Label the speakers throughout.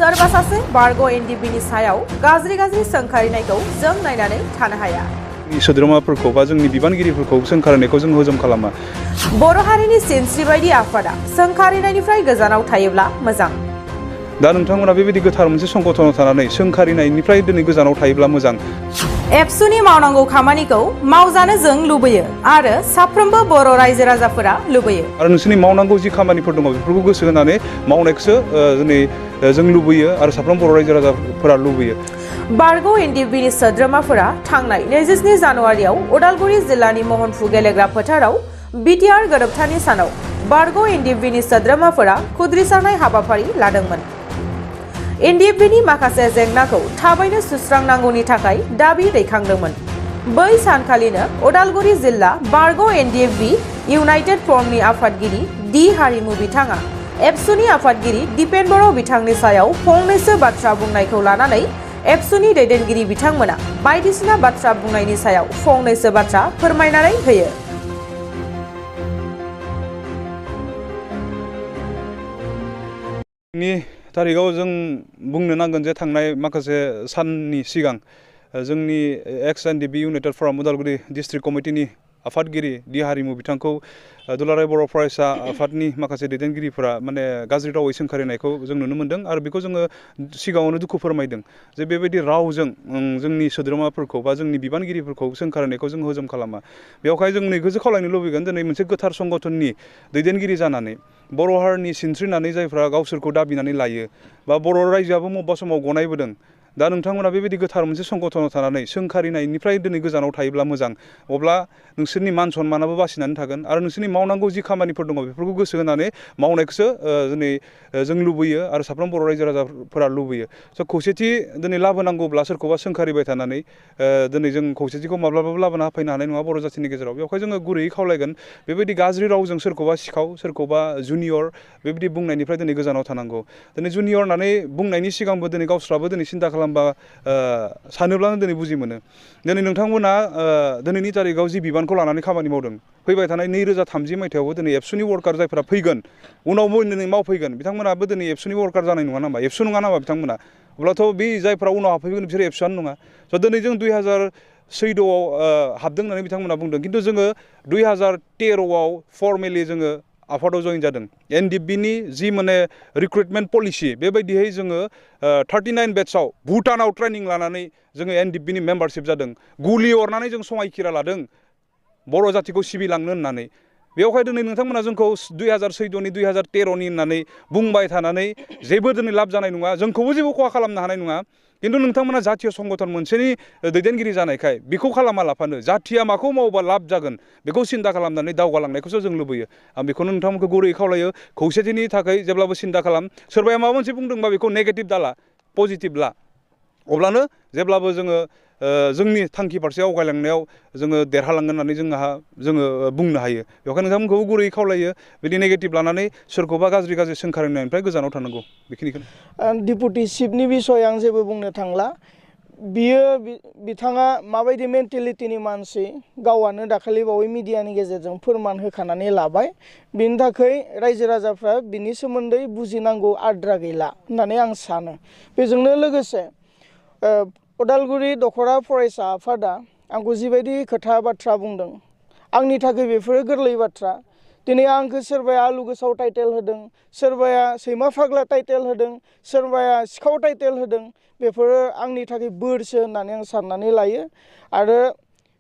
Speaker 1: सोरबा सासे बारग' एनडिएफबि नि सायाव गाज्रि सोंखारिनायखौ जों नायनानै थानो हाया।
Speaker 2: सोद्रोमाफोरखौ बा जोंनि बिबानगिरिफोरखौ सोंखारिनायखौ जों हजम खालामा।
Speaker 1: बर' हारिनि सिनस्रि बायदि आफादा सोंखारिनायनिफ्राय गोजानाव थायोब्ला मोजां।
Speaker 2: दा नोंथांमोना बेबायदि गोथार मोनसे संगठनाव थानानै सोंखारिनायनिफ्राय दिनै गोजानाव थायोब्ला मोजां।
Speaker 1: एबसुनि मावनांगौ खामानिखौ मावजानो जों लुबैयो आरो साफ्रोमबो बर' रायजो राजाफोरा लुबैयो।
Speaker 2: आरो नोंसोरनि मावनांगौ जि खामानिफोर दङ बेफोरखौ गोसो होनानै मावनायखौसो दिनै जों लुबैयो आरो साफ्रोम बर' रायजो राजाफोरा लुबैयो।
Speaker 1: बारग' एनडिएफबि नि सोद्रोमाफोरा थांनाय 27 जानुवारियाव उदालगुरि जिल्लानि महनफु गेलेग्रा फोथाराव बिटिआर गोरोबथानि सानाव बारग' एनडिएफबि नि सोद्रोमाफोरा खुद्रिसारनाय हाबाफारि लादोंमोन। एनडिएफबि नि माखासे जेंनाखौ थाबैनो सुस्रांनांगौनि थाखाय दाबि दैखांदोंमोन। बै सानखालिनो उदालगुरि जिल्ला बारग' एनडिएफबि इउनाइटेड फ्रन्टनि आफादगिरि डि हारिमु बिथाङा एबसुनि आफादगिरि दिपेन बर' बिथांनि सायाव फंनैसो बाथ्रा बुंनायखौ लानानै एबसुनि दैदेनगिरि बिथांमोना बायदिसिना बाथ्रा बुंनायनि सायाव फंनैसो बाथ्रा फोरमायनानै होयो।
Speaker 2: थारिखआव जों बुंनो नांगोन जे थांनाय माखासे साननि सिगां जोंनि एक्स एनडिएफबि इउनाइटेड फ्रन्ट उदालगुरि डिस्ट्रिक्ट कमिटिनि आफादगिरि डि हारिमु बिथांखौ दुलाराय बर' फरायसा आफादनि माखासे दैदेनगिरिफोरा माने गाज्रि रावै सोंखारिनायखौ जों नुनो मोन्दों आरो बेखौ जोङो सिगाङावनो दुखु फोरमायदों जे बेबायदि रावजों जोंनि सोद्रोमाफोरखौ बा जोंनि बिबानगिरिफोरखौ सोंखारिनायखौ जों हजम खालामा। बेवहाय जों नैखौसो खावलायनो लुबैगोन दिनै मोनसे गोथार संगठननि दैदेनगिरि जानानै बर' हारिनि सिनस्रिनानै जायफ्रा गावसोरखौ दाबिनानै लायो बा बर' रायजोआबो मबेबा समाव गनायबोदों। दा नोंथांमोना बेबायदि गोथार मोनसे संगठनाव थानानै सोंखारिनायनिफ्राय दिनै गोजानाव थायोब्ला मोजां। अब्ला नोंसोरनि मान सन्मानाबो बासिनानै थागोन आरो नोंसोरनि मावनांगौ जि खामानिफोर दङ बेफोरखौ गोसो होनानै मावनायखौसो दिनै जों लुबैयो आरो साफ्रोम बर' रायजो राजाफोरा लुबैयो। स' खौसेथि दिनै लाबोनांगौब्ला सोरखौबा सोंखारिबाय थानानै दिनै जों खौसेथिखौ माब्लाबाबो लाबोना होफैनो हानाय नङा बर' जाथिनि गेजेराव। बेवहाय जोङो गुरैयै खावलायगोन बेबायदि गाज्रि रावजों सोरखौबा सिखाव सोरखौबा जुनियर बेबायदि बुंनायनिफ्राय दिनै गोजानाव थानांगौ। दिनै जुनियर होननानै बुंनायनि सिगांबो दिनै गावस्राबो दिनै सिन्था खालामबा सानोब्लानो दिनै बुजि मोनो। दिनै नोंथांमोना दिनैनि थारिखआव जि बिबानखौ लानानै खामानि मावदों फैबाय थानाय 2030 मायथाइयावबो दिनै एबसुनि वार्कार जायफोरा फैगोन उनावबो दिनै मावफैगोन बिथांमोनाबो दिनै एबसुनि वार्कार जानाय नङा नामा? एबसु नङा नामा बिथांमोना? अब्लाथ' बे जायफ्रा उनाव हाबफैगोन बिसोर एबसुआनो नङा। स' दिनै जों 2014 हाबदों होननानै बिथांमोना बुंदों खिन्थु जोङो 2013 फर्मेलि जोङो आफादाव जइन जादों। एनडिएफबि नि जि माने रिक्रुटमेन्ट पलिसि बेबायदियै जोङो 39 बेट्सआव भुटानाव ट्रेनिं लानानै जोङो एनडिएफबि नि मेम्बारशिप जादों। गुलि अरनानै जों समायखिरा लादों बर' जातिखौ सिबिलांनो होननानै। बेवहाय दिनै नोंथांमोना जोंखौ 2014 2013 होननानै बुंबाय थानानै जेबो दिनै लाब जानाय नङा, जोंखौबो जेबो खहा खालामनो हानाय नङा। खिन्थु नोंथांमोना जातीय संगठन मोनसेनि दैदेनगिरि जानायखाय बेखौ खालामा लाफानो जाथिया माखौ मावोबा लाब जागोन बेखौ सिन्था खालामनानै दावगालांनायखौसो जों लुबैयो। आं बेखौनो नोंथांमोनखौ गुरैयै खावलायो खौसेथिनि थाखाय जेब्लाबो सिन्था खालाम। सोरबाया माबा मोनसे बुंदोंबा बेखौ नेगेटिभ दाला पजिटिभ ला। अब्लानो जेब्लाबो जोङो जोंनि थांखि फारसे आवगायलांनायाव जोङो देरहालांगोन होननानै जोङो बुंनो हायो। बेवहाय नोंथांमोनखौबो गुरैयै खावलायो बिदि नेगेटिभ लानानै सोरखौबा गाज्रि सोंखारिनायनिफ्राय गोजानाव थानांगौ। बेखिनिखौनो
Speaker 3: डिपुटि चिफनि बिसय आं जेबो बुंनो थांला। बियो बिथाङा माबायदि मेन्टेलिटिनि मानसि गावआनो दाखालि बावै मिडियानि गेजेरजों फोरमान होखानानै लाबाय। बिनि थाखाय रायजो राजाफ्रा बिनि सोमोन्दै बुजिनांगौ आद्रा गैला होननानै आं सानो। बेजोंनो लोगोसे उदालगुरि दख'रा फरायसा आफादा आंखौ जिबायदि खोथा बाथ्रा बुंदों आंनि थाखाय बेफोरो गोरलै बाथ्रा। दिनै आंखौ सोरबाया आलु गोसाव टाइटेल होदों, सोरबाया सैमा फाग्ला टाइटेल होदों, सोरबाया सिखाव टाइटेल होदों, बेफोरो आंनि थाखाय बोरसो होननानै आं साननानै लायो। आरो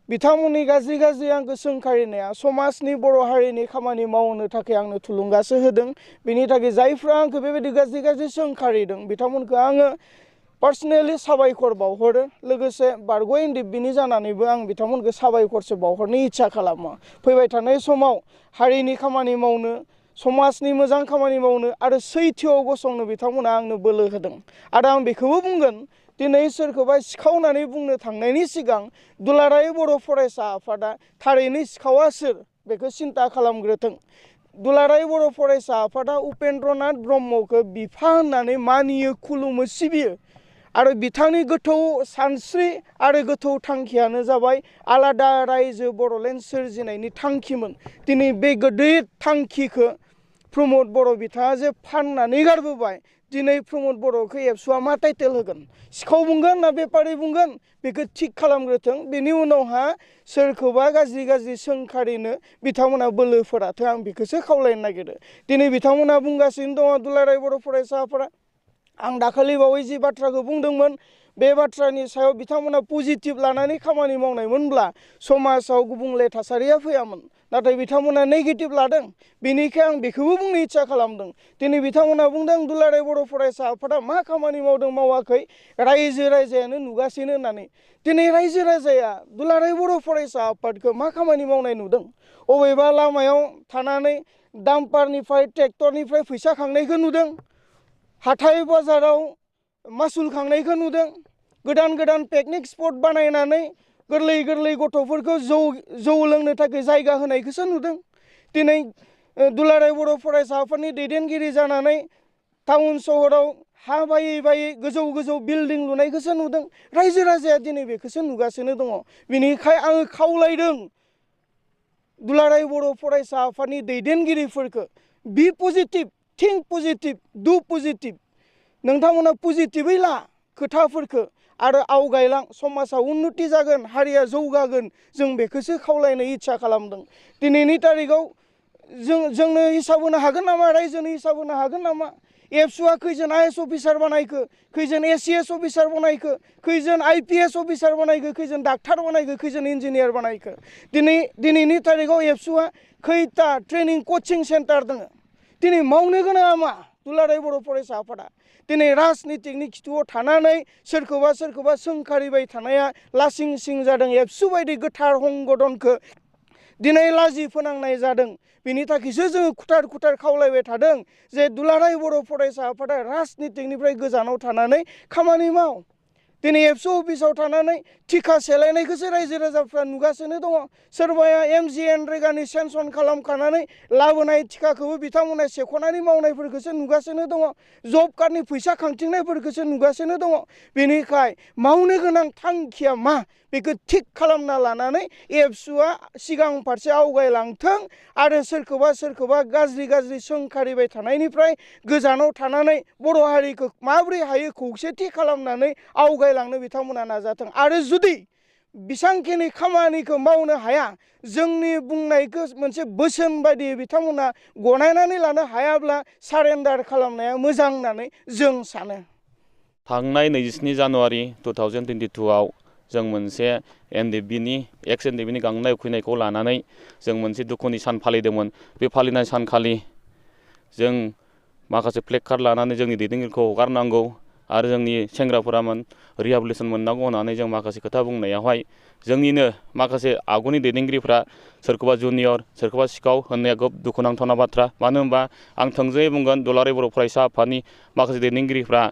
Speaker 3: बिथांमोननि गाज्रि आंखौ सोंखारिनाया समाजनि बर' हारिनि खामानि मावनो थाखाय आंनो थुलुंगासो होदों। बेनि थाखाय जायफ्रा आंखौ बेबायदि गाज्रि सोंखारिदों बिथांमोनखौ आङो पार्सनेलि साबायखर बावहरो। लोगोसे बारग' एनडिएफबिनि जानानैबो आं बिथांमोनखौ साबायखरसो बावहरनो इच्छा खालामो। फैबाय थानाय समाव हारिनि खामानि मावनो, समाजनि मोजां खामानि मावनो आरो सैथोआव गसंनो बिथांमोना आंनो बोलो होदों। आरो आं बेखौबो बुंगोन दिनै सोरखौबा सिखावनानै बुंनो थांनायनि सिगां दुलाराय बर' फरायसा आफादा थारैनो सिखावा सोर बेखौ सिन्था खालामग्रोथों। दुलाराय बर' फरायसा आफादा उपेन्द्रनाथ ब्रह्मखौ बिफा होननानै मानियो, खुलुमो, सिबियो। आरो बिथांनि गोथौ सानस्रि आरो गोथौ थांखियानो जाबाय आलादा रायजो बर'लेण्ड सोरजिनायनि थांखिमोन। दिनै बे गोदै थांखिखौ प्रमद बर' बिथाङा जे फाननानै गारबोबाय दिनै प्रमद बर'खौ एबसुआ मा टाइटेल होगोन सिखाव बुंगोन ना बेपारि बुंगोन बेखौ थिग खालामग्रोथों बेनि उनावहा सोरखौबा गाज्रि गाज्रि सोंखारिनो बिथांमोना बोलो फोराथों आं बेखौसो खावलायनो नागिरो दिनै बिथांमोना बुंगासिनो दङ दुलाराय बर' फरायसा आफादा आं दाखालि बावै जि बाथ्राखौ बुंदोंमोन बे बाथ्रानि सायाव बिथांमोना पजिटिभ लानानै खामानि मावनायमोनब्ला समाजाव गुबुंले थासारिया फैयामोन नाथाय बिथांमोना नेगेटिभ लादों बेनिखाय आं बेखौबो बुंनो इच्छा खालामदों दिनै बिथांमोना बुंदों दुलाराय बर' फरायसा आफादा मा खामानि मावदों मावाखै रायजो राजायानो नुगासिनो होननानै दिनै रायजो राजाया दुलाराय बर' फरायसा आफादखौ मा खामानि मावनाय नुदों अबेबा लामायाव थानानै डाम्पारनिफ्राय ट्रेक्टरनिफ्राय फैसा खांनायखौ नुदों हाथाय बाजाराव मासुल खांनायखौ नुदों गोदान गोदान पिकनिक स्पट बानायनानै गोरलै गोरलै गथ'फोरखौ जौ लोंनो थाखाय जायगा होनायखौसो नुदों दिनै दुलाराय बर' फरायसा आफादनि दैदेनगिरि जानानै टाउन सहराव हा बायै बायै गोजौ गोजौ बिल्डिं लुनायखौसो नुदों रायजो राजाया दिनै बेखौसो नुगासिनो दङ बिनिखाय आङो खावलायदों दुलाराय बर' फरायसा आफादनि दैदेनगिरिफोरखौ बि पजिटिभ थिंक पजिटिभ डु पजिटिभ नोंथांमोना पजिटिभै ला खोथाफोरखौ आरो आवगायलां समाजाव उन्नति जागोन हारिया जौगागोन जों बेखौसो खावलायनो इच्छा खालामदों दिनैनि तारिखाव जोंनो हिसाब होनो हागोन नामा रायजोनो हिसाब होनो हागोन नामा एबसुआ खैजोन आइएस अफिसार बानायखो खैजोन एसिएस अफिसार बानायखो खैजोन आइपिएस अफिसार बानायखो खैजोन डाक्टार बानायखो खैजोन इन्जिनियार बानायखो दिनैनि तारिखाव एबसुआ खैता ट्रेनिं कोचिं सेन्टार दङ दिनै मावनो गोनाङा मा दुलाराय बर' फरायसा आफादा दिनै राजनितिकनि खिथुआव थानानै सोरखौबा सोंखारिबाय थानाया लासिं सिं जादों एबसु बायदि गोथार हंगदनखौ दिनै लाजि फोनांनाय जादों बिनि थाखायसो जोङो खुथार खुथार खावलायबाय थादों जे दुलाराय बर' फरायसा आफादा राजनितिकनिफ्राय गोजानाव थानानै खामानि माव दिनै एबसु अफिसाव थानानै टिका सेलायनायखौसो रायजो राजाफ्रा नुगासिनो दङ सोरबाया MGNरेगानि सेंसन खालामखानानै लाबोनाय टिकाखौबो बिथांमोना सेख'नानै मावनायफोरखौसो नुगासिनो दङ जब कार्डनि फैसा खांथिंनायफोरखौसो नुगासिनो दङ बेनिखाय मावनो गोनां थांखिया मा बेखौ थिग खालामना लानानै एबसुआ सिगां फारसे आवगायलांथों आरो सोरखौबा गाज्रि गाज्रि सोंखारिबाय थानायनिफ्राय गोजानाव थानानै बर' हारिखौ माबोरै हायो खौसेथि खालामनानै आवगायलांनो बिथांमोना नाजाथों आरो जुदि बेसांखिनि खामानिखौ मावनो हाया जोंनि बुंनायखौ मोनसे बोसोन बायदि बिथांमोना गनायनानै लानो हायाब्ला सारेन्डार खालामनाया मोजां होननानै जों सानो
Speaker 4: थांनाय 27 जानुवारि 2022आव जों मोनसे एक्स एनडिएफबिनि गांनाय उखैनायखौ लानानै जों मोनसे दुखुनि सान फालिदोंमोन बे फालिनाय सानखालि जों माखासे फ्लेग कार्ड लानानै जोंनि दैदेनगिरिखौ हगारनांगौ आरो जोंनि सेंग्राफोरामोन रिहाबिलिटेसन मोननांगौ होननानै जों माखासे खोथा बुंनायावहाय जोंनिनो माखासे आगुनि दैदेनगिरिफ्रा सोरखौबा जुनियर सोरखौबा सिखाव होननाया खोब दुखुनांथावना बाथ्रा मानो होनबा आं थोंजोङै बुंगोन दुलाराय बर' फरायसा आफादनि माखासे दैदेनगिरिफ्रा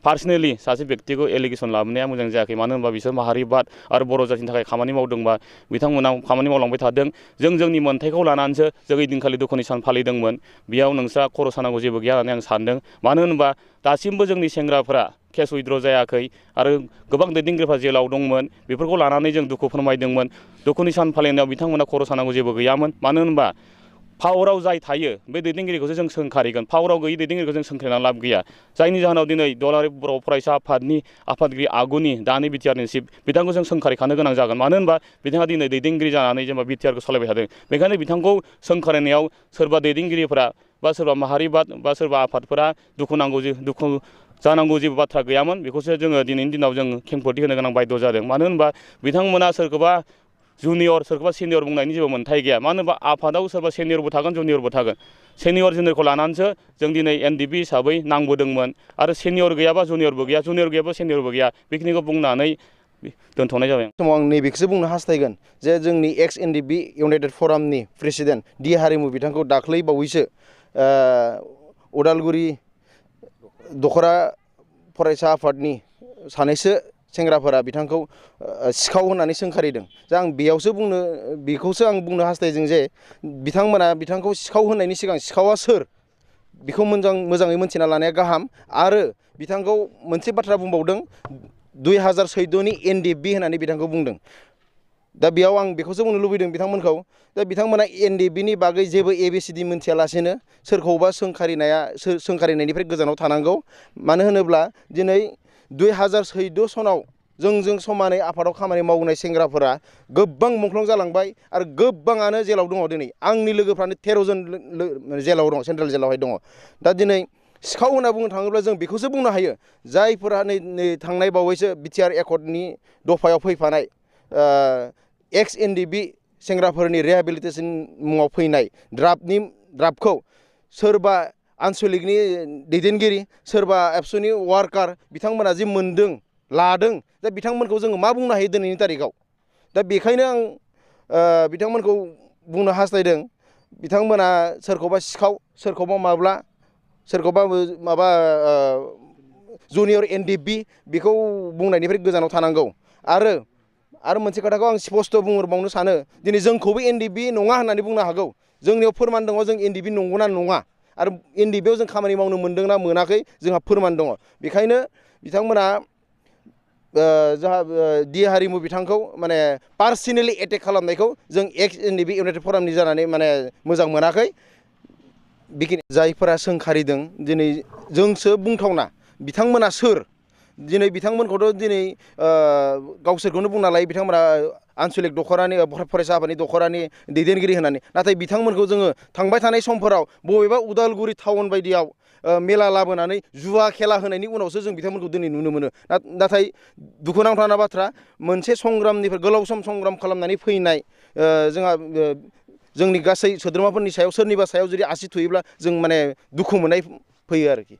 Speaker 4: पार्सनेलि सासे व्यक्तिखौ एलिगेसन लाबोनाया मोजां जायाखै मानो होनबा बिसोर माहारिबाद आरो बर' जातिनि थाखाय खामानि मावदोंबा बिथांमोना खामानि मावलांबाय थादों जों जोंनि मोन्थाइखौ लानानैसो जों ओइदिनखालि दुखुनि सान फालिदोंमोन बेयाव नोंस्रा खर' सानांगौ जेबो गैया होननानै आं सानदों मानो होनोबा दासिमबो जोंनि सेंग्राफोरा केस उइद्र' जायाखै आरो गोबां दैदेनगिरिफ्रा जेलाव दंमोन बेफोरखौ लानानै जों दुखु फोरमायदोंमोन दुखुनि सान फालिनायाव बिथांमोना खर' सानांगौ जेबो गैयामोन मानो होनबा पावाराव जाय थायो बे दैदेनगिरिखौसो जों सोंखारिगोन पावाराव गैयै दैदेनगिरिखौ जों सोंखारिनानै लाब गैया जायनि जाहोनाव दिनै दुलाराय बर' फरायसा आफादनि आफादगिरि आगुनि दानि बिटिआरनि चिफ बिथांखौ जों सोंखारिखानो गोनां जागोन मानो होनबा बिथाङा दिनै दैदेनगिरि जानानै जेनेबा बिटिआरखौ सालायबाय थादों बेखायनो बिथांखौ सोंखारिनायाव सोरबा दैदेनगिरिफोरा बा सोरबा माहारिबाद बा सोरबा आफादफोरा दुखु जानांगौ जेबो बाथ्रा गैयामोन बेखौसो जोङो दिनैनि दिनाव जों खेंफोरथि होनो गोनां बायद' जादों मानो होनबा बिथांमोना सोरखौबा जुनियर सोरखौबा सिनियर बुंनायनि जेबो मोन्थाय गैया मानो होनबा आफादाव सोरबा सिनियरबो थागोन जुनियरबो थागोन सिनियर जुनियरखौ लानानैसो जों दिनै एनडिएफबि हिसाबै नांबोदोंमोन आरो सिनियर गैयाबा जुनियरबो गैया जुनियर गैयाबा सिनियरबो गैया बेखिनिखौ बुंनानै दोनथ'नाय जाबाय
Speaker 5: समाव आं नैबेखौसो बुंनो हास्थायगोन जे जोंनि एक्स एनडिएफबि इउनाइटेड फरामनि प्रेसिडेन्ट डि हारिमु बिथांखौ दाख्लै बावैसो उदालगुरि दख'रा फरायसा आफादनि सानैसो सेंग्राफोरा बिथांखौ सिखाव होननानै सोंखारिदों दा आं बेखौसो आं बुंनो हास्थायदों जे बिथांमोना बिथांखौ सिखाव होननायनि सिगां सिखावा सोर बेखौ मोजाङै मोनथिना लानाया गाहाम आरो बिथांखौ मोनसे बाथ्रा बुंबावदों 2014नि एनडिएफबि होननानै बिथांखौ बुंदों दा बेयाव आं बेखौसो बुंनो लुबैदों बिथांमोनखौ दा बिथांमोना एनडिएफबिनि बागै जेबो एबिसिडि मोनथियालासेनो सोरखौबा सोंखारिनायनिफ्राय गोजानाव थानांगौ मानो होनोब्ला दिनै 2014 सनाव जोंजों समानै आफादाव खामानि मावनाय सेंग्राफोरा गोबां मुंख्लं जालांबाय आरो गोबाङानो जेलाव दङ दिनै आंनि लोगोफ्रानो 13 जन जेलाव दङ सेन्ट्रेल जेलावहाय दङ दा दिनै सिखाव होनना बुंनो थाङोब्ला जों बेखौसो बुंनो हायो जायफोरा नै थांनाय बावैसो बिटिआर एकर्डनि दफायाव फैफानाय एक्स एनडिएफबि सेंग्राफोरनि रिहेबिलिटेसन मुङाव फैनाय ड्राफ्टखौ सोरबा आनसलिकनि दैदेनगिरि सोरबा एबसुनि वार्कार बिथांमोना जि मोनदों लादों दा बिथांमोनखौ जोङो मा बुंनो हायो दिनैनि तारिखाव दा बेखायनो आं बिथांमोनखौ बुंनो हास्थायदों बिथांमोना सोरखौबा सिखाव सोरखौबा सोरखौबा माबा जुनियर एनडिएफबि बेखौ बुंनायनिफ्राय गोजानाव थानांगौ आरो मोनसे खोथाखौ आं स्पष्ट बुंहरबावनो सानो दिनै जोंखौबो एनडिएफबि नङा होननानै बुंनो हागौ जोंनियाव फोरमान दङ जों एनडिएफबि नंगौना नङा आरो एनडिएफबियाव जों खामानि मावनो मोनदोंना मोनाखै जोंहा फोरमान दङ बेखायनो बिथांमोना जोंहा दि हारिमु बिथांखौ माने पार्सनेलि एटेक खालामनायखौ जों एक्स एनडिएफबि इउनाइटेड फरामनि जानानै माने मोजां मोनाखै जायफोरा सोंखारिदों दिनै जोंसो बुंथावना बिथांमोना सोर दिनै बिथांमोनखौथ' दिनै गावसोरखौनो बुंना लायो बिथांमोना आनसलिक दख'रानि फरायसा आफादनि दख'रानि दैदेनगिरि होननानै नाथाय बिथांमोनखौ जोङो थांबाय थानाय समफोराव बबेबा उदालगुरि टाउन बायदियाव मेला लाबोनानै जुवा खेला होनायनि उनावसो जों बिथांमोनखौ दिनै नुनो मोनो नाथाय दुखुनांथावना बाथ्रा मोनसे संग्रामनिफ्राय गोलाव सम संग्राम खालामनानै फैनाय जोंहा जोंनि गासै सोद्रोमाफोरनि सायाव सोरनिबा सायाव जुदि आसि थुयोब्ला जों माने दुखु मोननाय फैयो आरोखि